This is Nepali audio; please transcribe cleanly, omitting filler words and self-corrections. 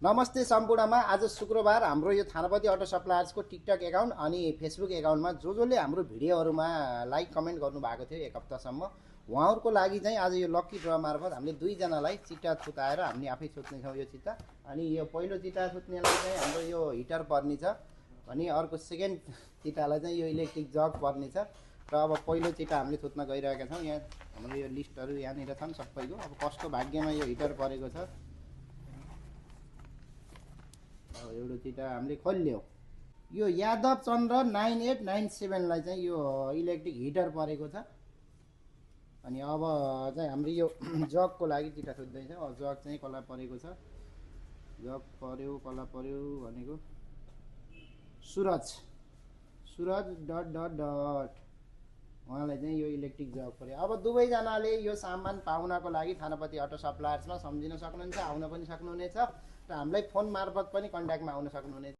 नमस्ते सम्पूर्णमा। आज शुक्रबार हाम्रो यो थानापति अटो सप्लायर्सको टिकटक एकाउन्ट अनि फेसबुक एकाउन्टमा जसले हाम्रो भिडियोहरूमा लाइक कमेन्ट गर्नुभएको थियो एक हप्तासम्म, उहाँहरूको लागि चाहिँ आज यो लक्की ड्र मार्फत हामीले दुईजनालाई चिट्टा छुताएर हामीले आफै छुट्नेछौँ यो चिट्टा। अनि यो पहिलो चिट्टा छुट्नेलाई चाहिँ हाम्रो यो हिटर पर्ने छ अनि अर्को सेकेन्ड चिट्टालाई चाहिँ यो इलेक्ट्रिक जग पर्ने छ। र अब पहिलो चिट्टा हामीले छुट्न गइरहेका छौँ। यहाँ हाम्रो यो लिस्टहरू यहाँनिर छन् सबैको। अब कसको भाग्यमा यो हिटर परेको छ एउटा चिट्टा हामीले खोल्यौँ। यो यादव चन्द्र 9897लाई चाहिँ यो इलेक्ट्रिक हिटर परेको छ। अनि अब चाहिँ हाम्रो यो जगको लागि चिट्टा छुट्दैछ। जग चाहिँ कसलाई परेको छ, जग पर्यो कसलाई पर्यो भनेको सुरज डट डट डट उहाँलाई चाहिँ यो इलेक्ट्रिक जग पर्यो। अब दुवैजनाले यो सामान पाउनको लागि थानापति अटो सप्लायर्समा सम्झिन सक्नुहुन्छ, आउन पनि सक्नुहुनेछ र हामीलाई फोन मार्फत पनि कन्ट्याक्टमा आउन सक्नुहुनेछ।